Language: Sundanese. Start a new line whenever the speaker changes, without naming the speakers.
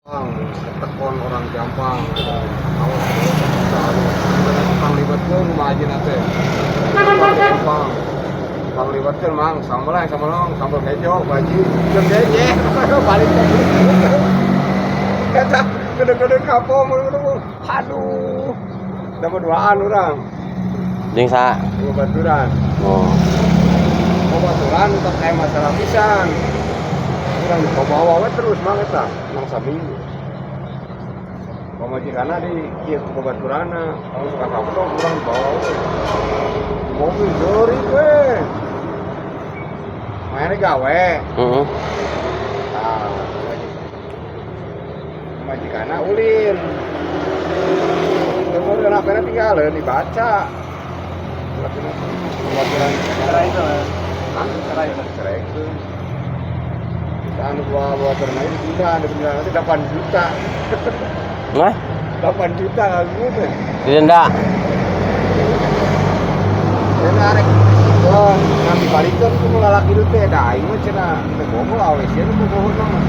Bang, tekon orang Jampang. Awas, panglibatkeun kumaha teh. Jampang. Panglibatkeun, Mang, sambel yang sambel nong, sambel kejo, baji, jeung geje, balik teh. Kata gede-gede kapong. Aduh. Dapat duaan urang.
Jeung sa?
Dua baturan.
Oh.
Oh, baturan tetep aya masalah pisan. Urang dibawa we terus, Mang, eta nang saminggu. Pamajikanna di kieu ku babaturanna, kalau suka kapok urang dibawa we. Di mobil jori we. Mainnya gawe.
Heeh.
Nah, majikanna ulin. Terus kenapa tinggal dibaca. Baturan.
Cerai itu.
Hah?
Cerai.
Cerai itu. Kita anu bawa bawa ternaik denda, denda nanti 8 juta.
Nah,
8 juta gitu teh.
Didenda.
Dan arek, oh, nanti balikan ku lalaki itu teh, da aing mah cenah teh bogo awe sia nu bogoh mah.